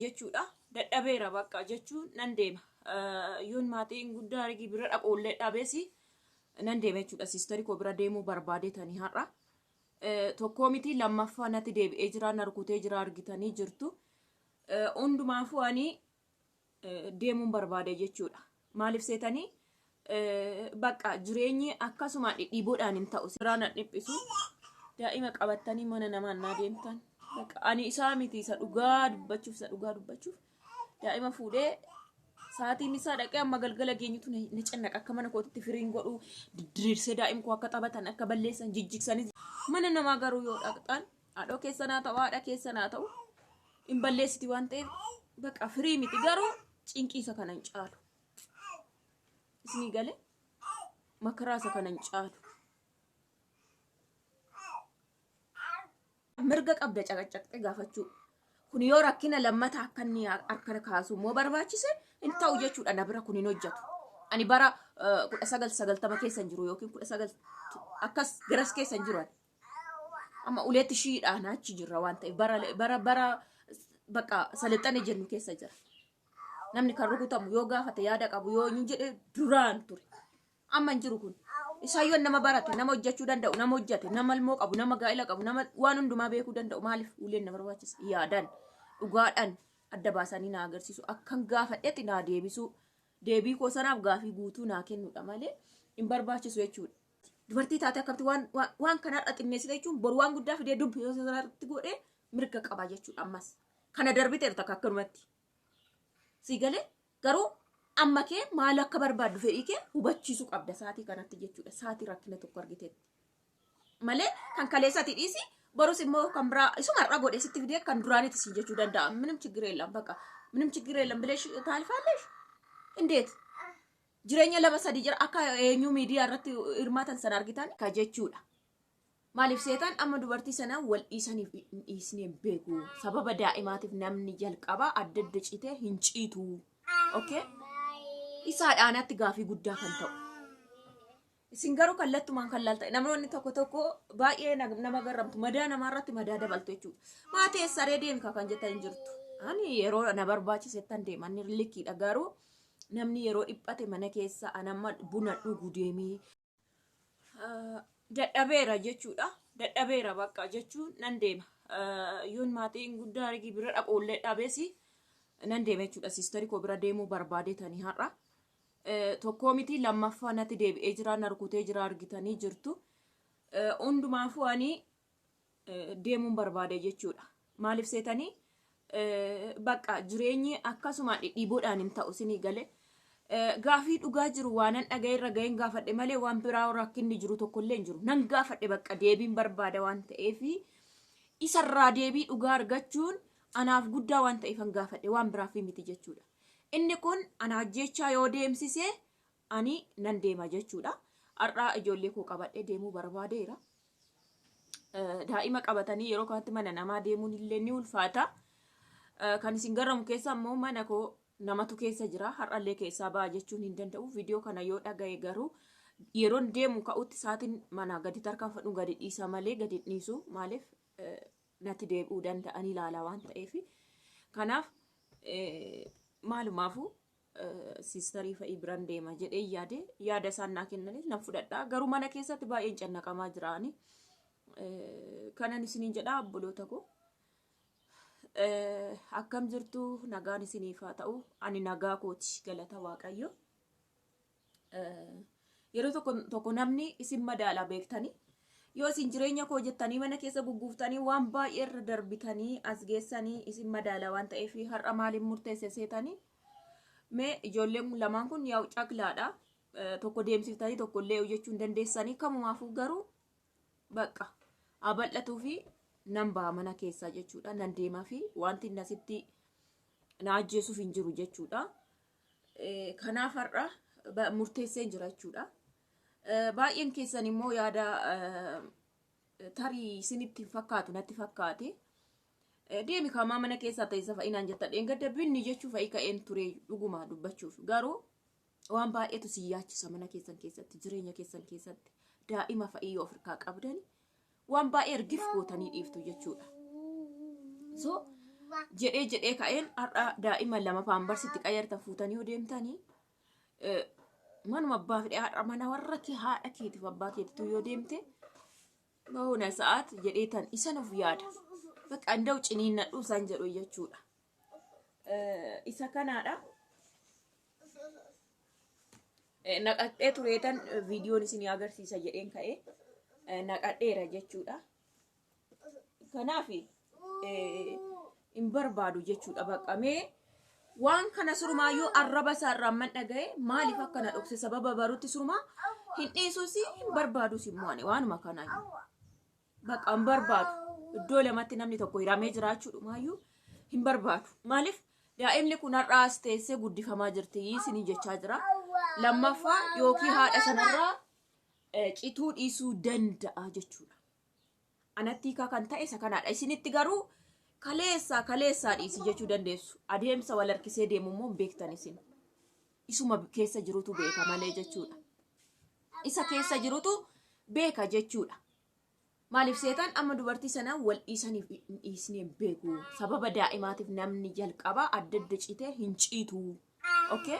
Jechuudha. Dadhabeera bakka jechuun nan deema. Yoon maatiin guddaa argii bira dhaqoollee dhabeesi nan deema jechuudha. Siistarii koo bira deemuu barbaadetanii har'a. Tokkoo miti lammaffaa natti deebi'ee jira na rukutee jira argitanii jirtu. Hundumaafuu ani deemuun barbaade jechuudha. Maaliif seetanii bakka jireenyi akkasuma dhidhiiboodhaan hin ta'u. Biraa na dhiphisu. Daa'ima qabattanii mana namaa naa deemtan. Bakka ani isaa miti isa dhugaa dubbachuuf isa dhugaa dubbachuuf daa'ima fuudhee sa'aatiin isaa dhaqee amma galgala geenyutu na cannaqa akka mana kootitti firiin godhu diriirsee daa'im koo akka taphatan akka balleessan jijjigsanis mana namaa garuu yoo dhaqxan haadhoo keessan haa ta'u haadha keessan haa ta'u hin balleessiti waan ta'eef bakka firii miti garuu cinqii isa kana hin caalu. Isinii galee makaraa isa kana hin caalu. Mirga qabda caqacaqxee gaafachuu. Kun yoo rakkina lammata akka inni harka kaasu immoo barbaachise hin ta'u jechuudha na bira kun hin hojjetu. Ani bara 1990 keessa hin jiru yookiin 19 akkas garas keessa hin jiru ani. Amma uleetti shiidhaan achi jirra waan ta'eef bara bara bara bakka salexxane jennu keessa jira. Namni kan rukutamu yoo gaafate yaada qabu yoo inni jedhe duraan ture. Amma hin jiru kun. Isaayyoon nama barate, nama hojjechuu danda'u, nama hojjete, nama ilmoo qabu, nama gaa'ela qabu, nama waan hundumaa beekuu danda'u maaliif uleen na barbaachisa? Yaadaan, dhugaadhaan adda baasanii na agarsiisu. Akkan gaafadhetti naa deebisuu. Deebii koo sanaaf gaafii guutuu naa kennuudha malee hin barbaachisu jechuudha. Dubartii taate akkamitti waan waan kanarra xinneessite jechuun boru waan guddaa fidee dubbi yoo sanarratti godhee mirga qaba jechuudha ammas. Kana darbiteerta akka akkanumatti. Sii galee garuu amma kee maal akka barbaaddu fedhii kee hubachiisuu qabda sa'aatii kanatti jechuudha. Sa'aatii rakkina tokko argitetti. Malee kan kaleessati dhiisi borus immoo kan biraa isuma har'a godhe sitti fidee kan duraanitti siin jechuu danda'a. Minim chiggir yeellam bakka minim chiggir yeellam bileesh taalfaalleesh indeet jireenya lama sadi jira akka eenyu miidiyaa irratti hirmaatan sana argitan ka jechuudha. Maaliif seetaan amma dubartii sana wal dhiisaniif hin dhiisnee hin beeku. Sababa daa'imaatiif namni jalqaba adda adda citee hin ciitu. Okay? Isaadha anatti gaafii guddaa kan ta'u. Isin garuu kallattumaan kan laalta. Namoonni tokko tokko baay'ee nama garramtu. Madaa namaarratti madaa dabaltu jechuudha. Maa teessaree deemka kan jettan hin jirtu. Ani yeroo na barbaachisettan deema. Inni likkiidha garuu namni yeroo dhiphate mana keessa anamma buna dhugu deemee Dadhabeera jechuudha. Dadhabeera bakka jechuun nan deema. Yoon maatiin guddaa argii bira dhaqoollee dhabeesi nan deema jechuudha. Siistarii koo bira deemuu barbaadetanii har'a. Tokkoo miti lammaffaa natti deebi'ee jira na rukutee jira argitanii jirtu. Hundumaafuu ani deemuun barbaade jechuudha. Maaliif seetanii bakka jireenyi akkasuma dhidhiiboodhaan hin ta'u isinii galee. Gaafii dhugaa jiru waanan dhaga'e irra ga'een gaafadhe malee waan biraa rakkinni jiru tokkollee hin jiru. Nan gaafadhe bakka deebiin barbaada waan ta'eef isarraa deebii dhugaa argachuun anaaf guddaa waan ta'eef gaafadhe waan biraaf miti jechuudha. Inni kun ana ajjeechaa yoo deemsise ani nan deema jechuudha. Har'aa ijoollee koo qabadhee deemuu barbaadeera. Daa'ima qabatanii yeroo kanatti mana namaa deemuun illee ni ulfaata. Kan isin garramu keessa immoo mana koo namatu keessa jira. Har'allee keessaa ba'a jechuun hin danda'u. Viidiyoo kana yoo dhaga'e garuu yeroon deemu ka'utti sa'aatiin mana gadi tarkaanfadhu gadi dhiisa malee gadi dhiisu maaliif natti deebi'uu danda'an ilaala waan ta'eef. Kanaaf maalumaafuu siistarii fa'ii biran deema jedhee yaade yaada isaan naa kennanis nan fudhadha. Garuu mana keessatti baay'een cannaqamaa jira ani. Kanan isiniin jedha obboloota koo. Akkam jirtu nagaan isiniif haa ta'u. Ani nagaa kooti galata Waaqayyo. Yeroo tokko tokko namni isin madaala beektanii yoo isin jireenya koo jettanii mana keessa gugguuftanii waan baay'ee irra darbitanii as geessanii isin madaala waan ta'eef har'a maaliin murteesse seetanii mee ijoolleen lamaan kun yaa'u caklaadha tokko deemsiftanii tokko illee hojjechuu hin dandeessanii kamumaafuu garuu bakka haa bal'atuu fi nan ba'a mana keessaa jechuudha nan deemaa fi wanti inni asitti na ajjeesuuf hin jiru jechuudha. Kanaaf har'a murteessee jira jechuudha. Baay'een keessan immoo yaada tarii isinitti hin fakkaatu natti fakkaate. Deemi kaamaa mana keessaa ta'e fa'i naan jetta dheengadda binni jechuu fa'i ka'een ture dhuguma dubbachuuf garuu waan baay'eetu si yaachisa mana keessan keessatti jireenya keessan keessatti daa'ima fa'ii yoo ofirkaa qabdani waan baay'ee ergif gootanii dhiiftu jechuudha. So Jedhee jedhee ka'een har'a daa'ima lama paambarsitti qayyartan fuutanii yoo deemtanii, manuma abbaa fedhe har'a mana warra kee haadha keetiif abbaa keetitu yoo deemte bahuuna sa'aat jedhee tan isan of yaada. Bakka anda'u ciniinnadhu isaan jedhu jechuudha. Isa kanaadha. Naqadhee tureetan viidiyoon isinii agarsiisa jedheen ka'ee naqadheera jechuudha. Kanaaf hin barbaadu jechuudha bakka mee waan kana surumaayyuu arraba isaa irraa amman dhaga'e maaliif akka na dhokse sababa barutti surumaa hin dhiisuus hin barbaadus immoo ani waanuma kanaayyuu. Bakka hin barbaadu. Iddoo lamatti namni tokko hiramee jiraachuu dhumaayyuu hin barbaadu. Maaliif daa'imni kun har'aa as teessee guddifamaa jirti isinii jechaa jira. Lammaffaa yookiin haadha sanarraa cituu dhiisuu danda'a jechuudha. Anatti hiikaa kan ta'e isa kanaadha. Isinitti garuu kaleessaa kaleessaa dhiisi jechuu dandeessu. Adeemsa wal harkisee deemu immoo hin beektan isin. Isuma keessa jirutu beeka malee jechuudha. Isa keessa jirutu beeka jechuudha. Maaliif seetaan amma dubartii sana wal dhiisaniif hin dhiisnee hin beeku. Sababa daa'imaatiif namni jalqabaa adda adda citee hin ciitu. Okay?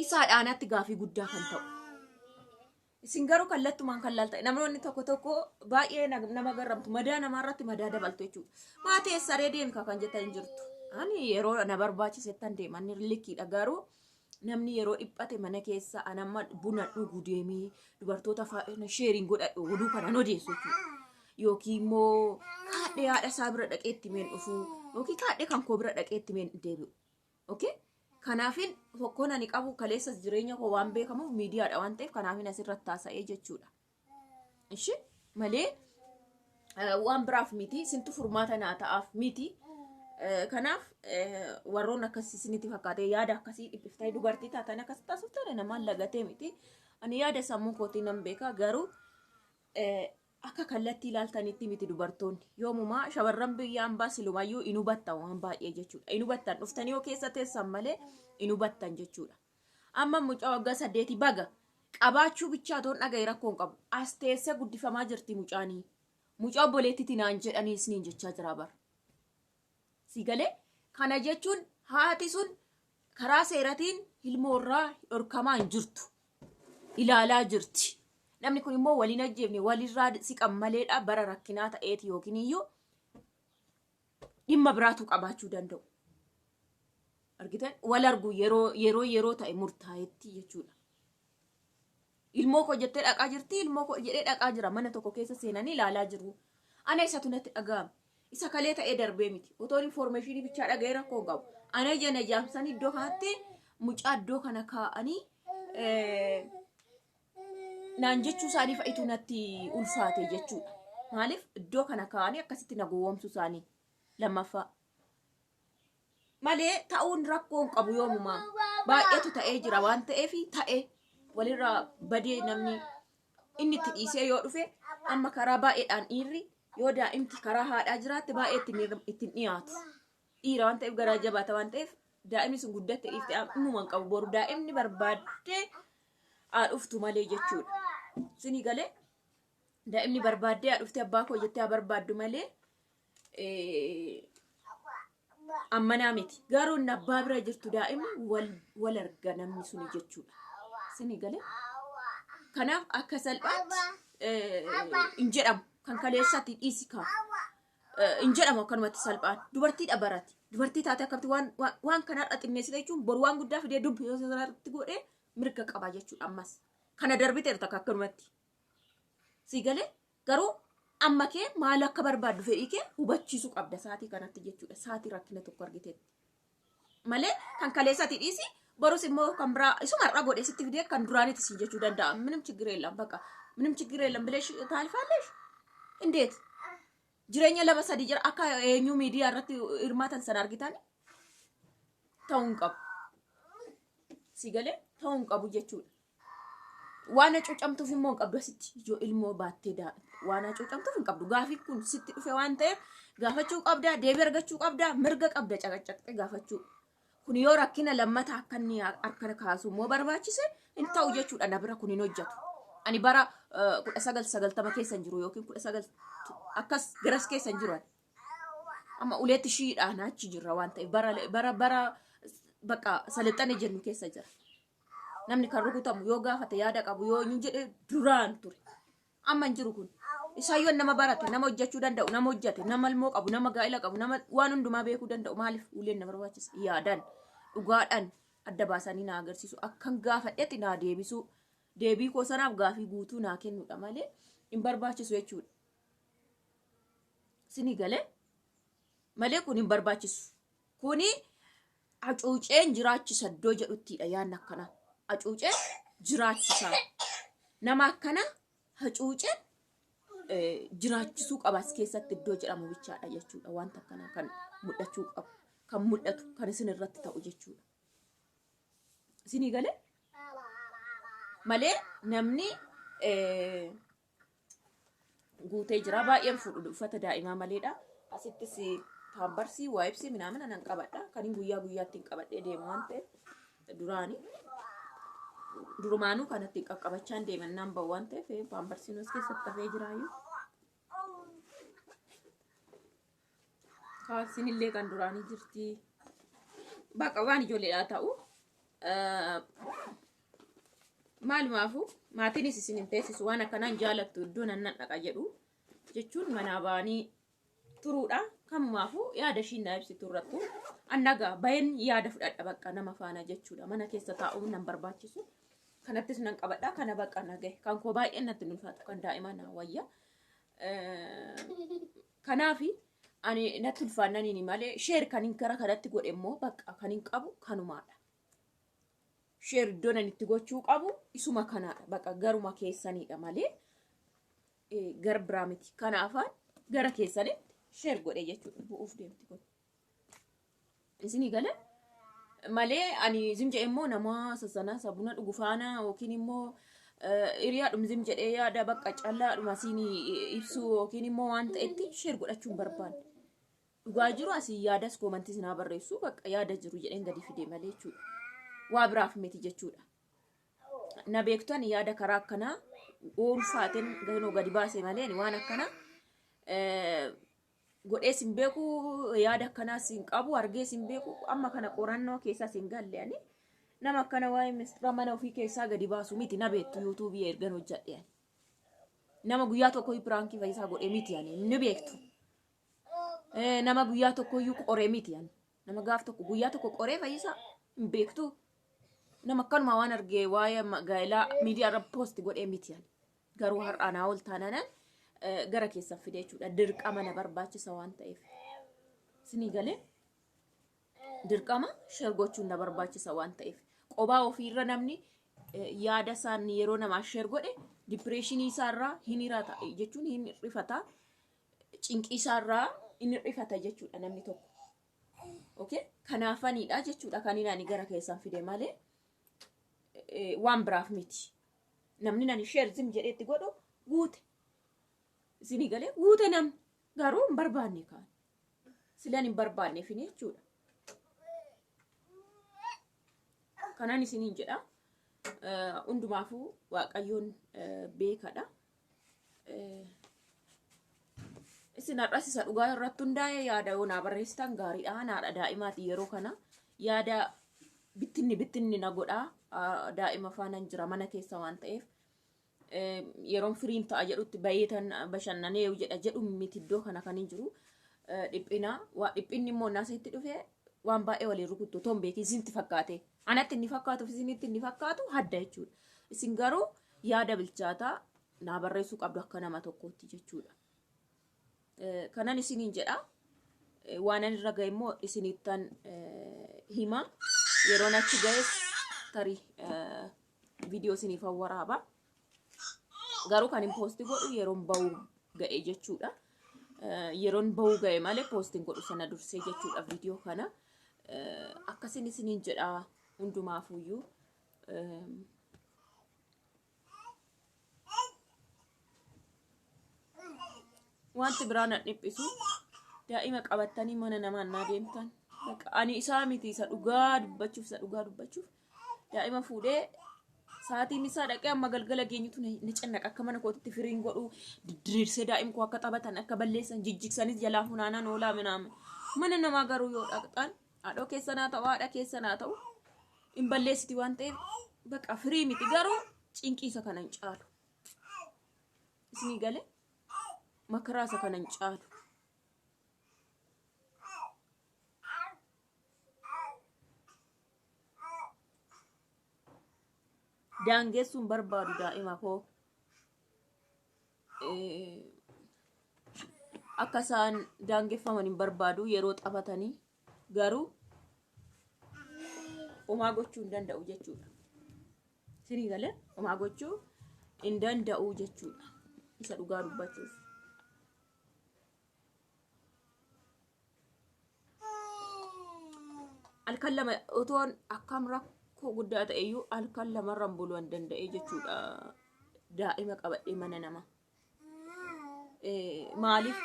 Isaadha anatti gaafii guddaa kan ta'u. Isin garuu kallattumaan kan laalta. Namoonni tokko tokko baay'ee nama garramtu. Madaa namaarratti madaa dabaltu jechuudha. Maatii eessaree deemka kan jettan hin jirtu. Ani yeroo na barbaachisettan deema. Inni likkiidha garuu namni yeroo dhiphate mana keessa an amma buna dhugu deemee dubartoota faana sheeriin godhadhu oduu kana hin odeessu jechuudha. Yookiin immoo kaadhee haadha isaa bira dhaqee itti meen dhufu yookiin kaadhee kan koo bira dhaqee itti meen deebi'u. Okay? Kanaafin tokkoon ani qabu kaleessas jireenya koo waan beekamuuf miidiyaadha waan ta'eef kanaafin asirratti haasa'ee jechuudha. Ishi malee waan biraaf miti isintu furmaata naa ta'aaf miti. Kanaaf warroon akkasii isinitti fakkaate yaada akkasii dhiphiftanii dubartii taatan akkas taasiftan namaan lagatee miti. Ani yaada sammuu kootii nan beeka garuu akka kallattii ilaaltanitti miti dubartoonni. Yoomumaa shamarran biyya ambaa silumayyuu hin hubattan waan baay'ee jechuudha. Hin hubattan dhuftanii yoo keessa teessan malee hin hubattan jechuudha. Amma mucaa waggaa 8 baga qabaachuu bichaa toon dhagaye rakkoo hin qabu. As teessee guddifamaa jirti mucaanii. Mucaa obboleettiti naan jedhanii isiniin jechaa jira bara. Si galee kana jechuun haati sun karaa seeratiin ilmoorraa dhorkamaa hin jirtu. Ilaalaa jirti. Namni kun immoo waliin ajjeefne walirraa siqan maleedha bara rakkinaa ta'eeti yookiin iyyuu dhimma biraatu qabaachuu danda'u. Argitan wal argu yeroo yeroo yeroo ta'e murtaa'etti jechuudha. Ilmoo koo jettee dhaqaa jirti, ilmoo koo jedhee dhaqaa jira. Mana tokko keessa seenanii ilaalaa jiru. Ana isatu natti dhaga'ame. Isa kalee ta'ee darbee miti. Otoon infoormeeshinii bichaa dhaga'ee rakkoo hin qabu. Ana ija na jaamsanii iddoo kanatti mucaa iddoo kana kaa'anii naan jechuu isaanii fa'itu natti ulfaate jechuudha. Maaliif iddoo kana kaa'anii akkasitti na gowwoomsuu isaanii lammaffaa. Malee ta'uun rakkoo hin qabu yoomumaa. Baay'eetu ta'ee jira waan ta'eef ta'e walirraa badee namni inni itti dhiisee yoo dhufe amma karaa baay'eedhaan dhiirri yoo daa'imti karaa haadhaa jiraatte baay'ee ittiin dhiyaatu. Dhiira waan ta'eef garaa jabaata waan ta'eef daa'imni sun guddatte dhiifte ammuma hin qabu boru daa'imni barbaaddee haa dhuftu malee jechuudha. Isinii galee daa'imni barbaaddee haa dhuftee abbaa koo jettee haa barbaaddu malee ammanaa miti. Garuu inni abbaa bira jirtu daa'imni wal wal arga namni suni jechuudha. Isinii galee kanaaf akka salphaatti hin jedhamu kan kaleessatti dhiisi kaa. Hin jedhamu akkanumatti salphaan. Dubartiidha barati. Dubartii taate akkamitti waan waan kanarra xinneessite jechuun boru waan guddaa fidee dubbi yoo sanarratti godhee mirga qaba jechuudha ammas. Kana darbiteerta akka akkanumatti. Sii galee garuu amma kee maal akka barbaaddu fedhii kee hubachiisuu qabda sa'aatii kanatti jechuudha. Sa'aatii rakkina tokko argiteetti. Malee kan kaleessati dhiisi borus immoo kan biraa isuma har'a godhe sitti fidee kan duraanitti siin jechuu danda'a. ምንም ችግር የለም በቃ ምንም ችግር የለም ብለሽ ታልፋለሽ። እንዴት jireenya lama sadi jira akka eenyu miidiyaa irratti hirmaatan sana argitan ta'uu hin qabu. Si galee ta'uu hin qabu jechuudha. Waan hacuucamtuuf immoo hin qabdu asitti ijoo ilmoo baattee waan hacuucamtuuf hin qabdu. Gaafii kun sitti dhufe waan ta'eef gaafachuu qabda, deebii argachuu qabda, mirga qabda caqacaqxee gaafachuu. Kun yoo rakkina lammataa akka inni harka kaasu immoo barbaachise hin ta'u jechuudha na bira kun hin hojjetu. Ani bara 1990 keessa hin jiru yookiin 19 akkas garas keessa hin jiru ani. Amma uleetti shiidhaan achi jirra waan ta'eef bara bara bara bakka salexxane jennu keessa jira. Namni kan rukutamu yoo gaafate yaada qabu yoo inni jedhe duraan ture. Amma hin jiru kun. Isaayyoon nama barate, nama hojjechuu danda'u, nama hojjete, nama ilmoo qabu, nama gaa'ela qabu, nama waan hundumaa beekuu danda'u maaliif uleen na barbaachisa? Yaadaan, dhugaadhaan adda baasanii na agarsiisu. Akkan gaafadhetti naa deebisuu. Deebii koo sanaaf gaafii guutuu naa kennuudha malee hin barbaachisu jechuudha. Isinii galee malee kun hin barbaachisu. Kuni hacuuceen jiraachisa iddoo jedhuttiidha yaadni akkanaa. Hacuuceen jiraachisa. Nama akkana hacuuceen jiraachisuu qaba as keessatti iddoo jedhamu bichaadha jechuudha. Wanta akkanaa kan mul'achuu qabu. Kan mul'atu kan isin irratti ta'u jechuudha. Isinii galee malee namni guutee jira. Baay'een fuudhu uffata daa'imaa maleedha. Asittis paambarsii, waayipsii minaamina nan qabadha. Kan hin guyyaa guyyaatti hin qabadhee deemu waan ta'eef duraani. Durumaanuu kanatti hin qaqqabachaan deeman naan bahu waan ta'eef paambarsiin as keessatti hafee jiraayyuu. Kaalsiin illee kan duraanii jirti. Bakka waan ijoolleedhaa ta'u. Maalumaafuu maatiinis isin hin teessisu waan akkanaan jaalattu iddoo nan nan dhaqa jedhu jechuun manaa ba'anii turuudha. Kamumaafuu yaada ishiin naa ibsitu irrattu annagaa bayeen yaada fudhadha bakka nama faana jechuudha. Mana keessa taa'uun nan barbaachisu. Kanattis nan qabadha kana bakka na gahe. Kan koo baay'een natti hin ulfaatu kan daa'imaa naa wayya. Kanaafi ani natti ulfaannaniini malee sheer kan hin gara kanatti godhe immoo bakka kan hin qabu kanumaadha. Sheer iddoon ani itti gochuu qabu isuma kanaadha. Bakka garuma keessaniidha malee gara biraa miti. Kanaafaan gara keessanitti sheer godhe jechuudha. Bu'uuf deemti kun. Isinii galee malee ani zim jedhee immoo nama sassanaa sabuna dhugu faana yookiin immoo hiriyaadhum zim jedhee yaada bakka callaadhuma siin ibsuu yookiin immoo waan ta'etti sheer godhachuu hin barbaanne. Dhugaa jiru asii yaadas koomantis naa barreessu bakka yaada jiru jedheen gadi fide malee jechuudha. Waa biraaf miti jechuudha. Na beektu ani yaada karaa akkanaa oolfaateen ganoo gadi baase malee ani waan akkanaa godhees hin beeku yaada akkanaas hin qabu argees hin beeku amma kana qorannoo keessaas hin galle ani nama akkana waa'ee mistira mana ofii keessaa gadi baasu miti na beektu yuutuubii ergan hojjedhe ani nama guyyaa tokko piraankii fayyisaa godhe miti ani ni beektu nama guyyaa tokkoyyuu qoree miti ani nama gaaf tokko guyyaa tokko qoree fayyisaa hin beektu nama akkanuma waan argee waa'ee gaa'elaa miidiyaa irra poosti godhee miti ani Garuu har'aa naa ol taananan gara keessan fide jechuudha. Dirqama na barbaachisa waan ta'eef. Isinii galee dirqama share gochuun na barbaachisa waan ta'eef. Qobaa ofiirra namni yaada isaan yeroo namaa share godhe dipireeshinii isaarraa hin hirata jechuun hin rifata. Cinqii isaarraa hin rifata jechuudha namni tokko. Okay? Kanaafanidha jechuudha kan inni ani gara keessan fide malee waan biraaf miti. Namni nani share zim jedhee itti godhu guute. Isinii galee guute namni garuu hin barbaanne kaan. Silan hin barbaanneefini jechuudha. Kanan isiniin jedha. Hundumaafuu Waaqayyoon beekadha. Isin har'as isa dhugaa irratti hundaa'e yaada yoo naa barreessitan gaariidha. Haadha daa'imaati yeroo kana yaada bittinni bittinni na godha. Daa'ima faanan jira mana keessa waan ta'eef. Yeroon firiin ta'a jedhutti bayeetan bashannanee jedha jedhu miti iddoo kana kan hin jiru. Dhiphina waa dhiphinni immoo nasitti dhufe waan baay'ee waliin rukuttu otoo hin beekin isinitti fakkaate. Anatti inni fakkaatuuf isinitti inni fakkaatu hadda jechuudha. Isin garuu yaada bilchaataa naa barreessuu qabdu akka nama tokkootti jechuudha. Kanan isiniin jedha. Waanan irra ga'e immoo isinittan hima. Yeroon achi ga'es tarii viidiyoo isiniif waraaba. Garuu kan hin poosti godhu yeroon ba'uu ga'e jechuudha. Yeroon ba'uu ga'e malee poostiin godhu sana dursee jechuudha viidiyoo kana. Akkasin isiniin jedha hundumaafuyyuu. Wanti biraa na dhiphisu daa'ima qabattanii mana namaa naa deemtan. Bakka ani isaa miti isa dhugaa dubbachuuf isa dhugaa dubbachuuf daa'ima fuudhee Sa'aatiin isaa dhaqee amma galgala geenyutu na cannaqa akka mana kootitti firiin godhu diriirsee daa'im koo akka taphatan akka balleessan jijjigsanis jalaa funaanan oolaa minaamin. Mana namaa garuu yoo dhaqxan haadhoo keessan haa ta'u haadha keessan haa ta'u hin balleessiti waan ta'eef baqa firii miti garuu cinqii isa kana hin caalu. Isinii galee makaraa isa kana hin caalu. Daangessuun barbaadu daa'ima koo akka isaan daangeffaman hin barbaadu yeroo taphatanii garuu homaa gochuu hin danda'u jechuudha. Isinii galee homaa gochuu hin danda'u jechuudha. Isa dhugaa dubbachuuf. Halkan lama otoon akkam rakkoo guddaa ta'e iyyuu halkan lamarran buluu hin danda'e jechuudha. Daa'ima qabadhee mana nama. Maaliif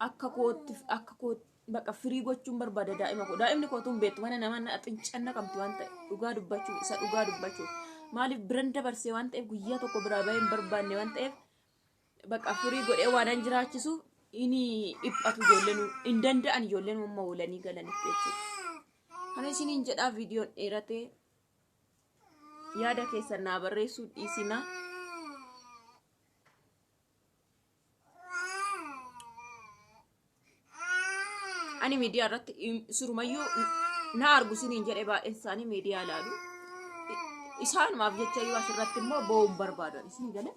akka kootti akka kootti bakka firii gochuun barbaada daa'ima koo. Daa'imni koo tun beektu mana nama na xincanna qabdi waan ta'e dhugaa dubbachuuf isa dhugaa dubbachuuf. Maaliif biran dabarsee waan ta'eef guyyaa tokko biraa bahee hin barbaanne waan ta'eef bakka firii godhee waan an jiraachisuuf inni dhiphatu ijoolleen hin danda'an ijoolleen amma oolanii galanitti jechuudha. Kana isiniin jedhaa viidiyoon dheeratee yaada keessan naa barreessuu dhiisinaa. Ani miidiyaa irratti sirumayyuu na argu isiniin jedhe baay'een isaanii miidiyaa ilaalu. Isaanumaaf jecha iyyuu asirratti immoo boo'uun barbaadan isin galee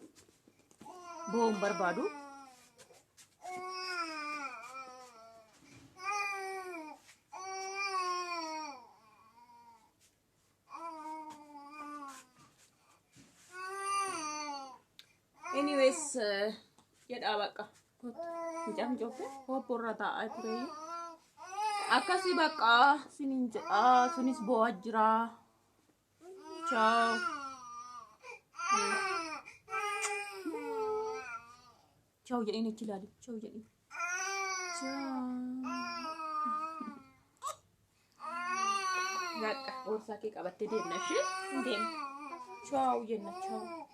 boo'uun barbaadu. Anyways, jedhaa bakka. Kottu. Mucaan fincoofte hopporra taa'aa tureyyuu. Akkasii bakka sinin jedhaa sunis boo'aa jira. Ciao. Ciao jedhiin achi ilaali. Ciao jedhiin. Ciao. Bakka boorsaa kee qabattee deemna ishee. Deemna. Ciao jenna ciao.